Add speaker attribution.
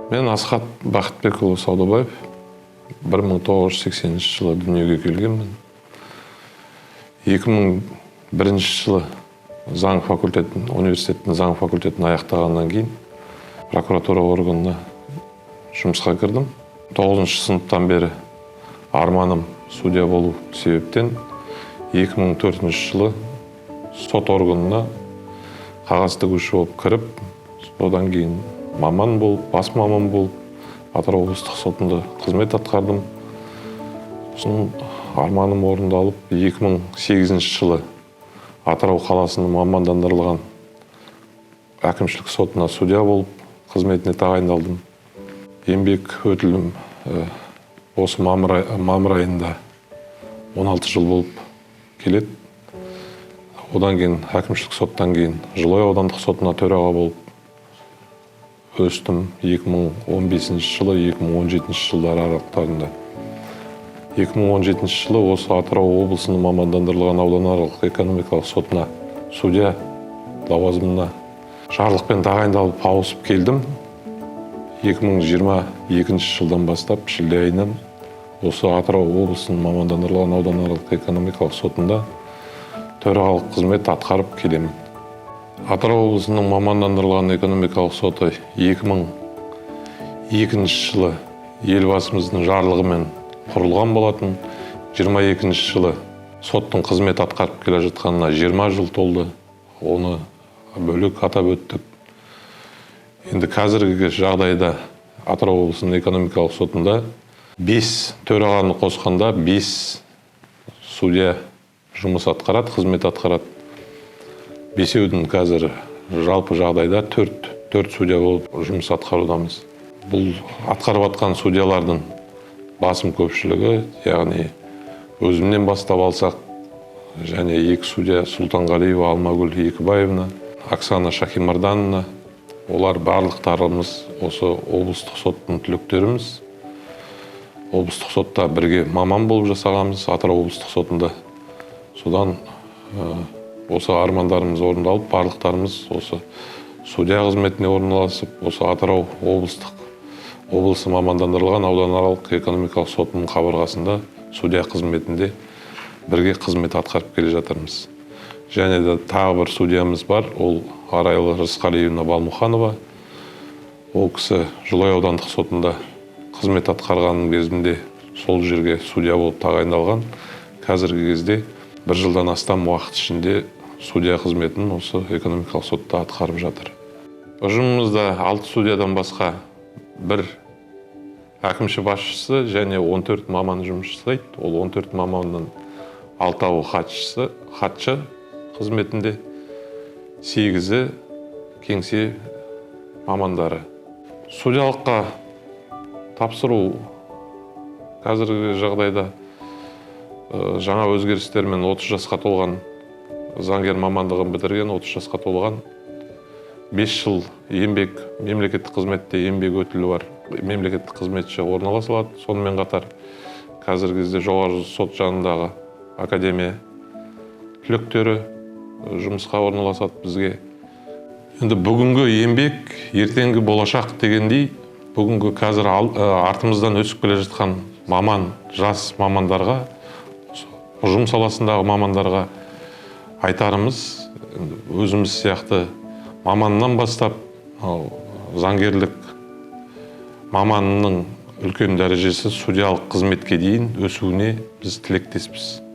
Speaker 1: Мен, Асхат Бақытбекұлы Саудабаев, 1980 жылы дүниеге келгенмін. 2001 жылы заң факультетін, университеттің заң факультетін аяқтағаннан кейін прокуратура органына жұмысқа кірдім. Тоғызыншы сыныптан бері арманым судья болу себептен 2004 жылы сот органына қағаз тігуші болып кіріп, содан кейін маман болып, бас маман болып, Атырау облыстық сотында қызмет атқардым. Сосын арманым орындалып, 2008 жылы Атырау қаласының мамандандырылған әкімшілік сотына судья болып қызметіне тағайындалдым. Еңбек өтілім осы мамыр айында 16 жыл болып келеді. Одан кейін, әкімшілік соттан кейін Жылыой аудандық сотына төраға болып өстім 2015 жылы, 2017 жылдар аралықтарында. 2017 жылы осы Атырау облысының мамандандырылған ауданаралық экономикалық сотына судья лауазымына жарлықпен тағайындалып, ауысып келдім. 2022 жылдан бастап, шілде айынан осы Атырау облысының мамандандырылған ауданаралық экономикалық сотында төрағалық қызмет атқарып келемін. Атырау облысының мамандандырылған экономикалық соты 2002 жылы Елбасымыздың жарлығымен құрылған болатын. 22 жылы соттың қызмет атқарып келе жатқанына 20 жыл толды, оны бөлек атап өттік. Енді қазіргі жағдайда Атырау облысының экономикалық сотында бес, төрағаны қосқанда бес судья жұмыс атқарады, қызмет атқарады. Бесеудің қазір жалпы жағдайда төрт судья болып жұмыс атқарудамыз. Бұл атқарып жатқан судьялардың басым көпшілігі, яғни өзімнен бастап алсақ және екі судья, Сұлтанғалиева Алмагүл Екібаевна, Оксана Шахимардановна, олар барлықтарымыз осы облыстық соттың түлектеріміз. Облыстық сотта бірге маман болып жасағанбыз, Атырау облыстық сотында. Содан осы армандарымыз орындалып, барлықтарымыз осы судья қызметіне орналасып, осы Атырау облысы мамандандырылған ауданаралық экономикалық сотының қабырғасында судья қызметінде бірге қызмет атқарып келе жатырмыз. Және де тағы бір судьямыз бар, ол Арайлы Рысқалиевна Балмұханова. Ол кісі Жылыой аудандық сотында қызмет атқарған кезінде сол жерге судья болып тағайындалған. Қазіргі кезде бір жылдан астам уақыт ішінде судья қызметін осы экономикалық сотта атқарып жатыр. Ұжымымызда алты судьядан басқа бір әкімші басшысы және 14 маман жұмыс жасайды. Ол 14 маманның алтауы хатшысы, хатшы қызметінде, сегізі кеңсе мамандары. Судьялыққа тапсыру қазіргі жағдайда жаңа өзгерістермен 30 жасқа толған, заңгер мамандығын бітірген, 30 жасқа толған, 5 жыл еңбек, мемлекеттік қызметте еңбек өтілі бар мемлекеттік қызметші орналаса алады. Сонымен қатар қазіргі кезде Жоғары сот жанындағы академия түлектері жұмысқа орналасады бізге. Енді бүгінгі еңбек – ертеңгі болашақ дегендей, бүгінгі қазір артымыздан өсіп келе жатқан маман, жас мамандарға, ұжым саласындағы мамандарға айтарымыз, енді өзіміз сияқты маманнан бастап, ал заңгерлік маманның үлкен дәрежесі судьялық қызметке дейін өсуіне біз тілектеспіз.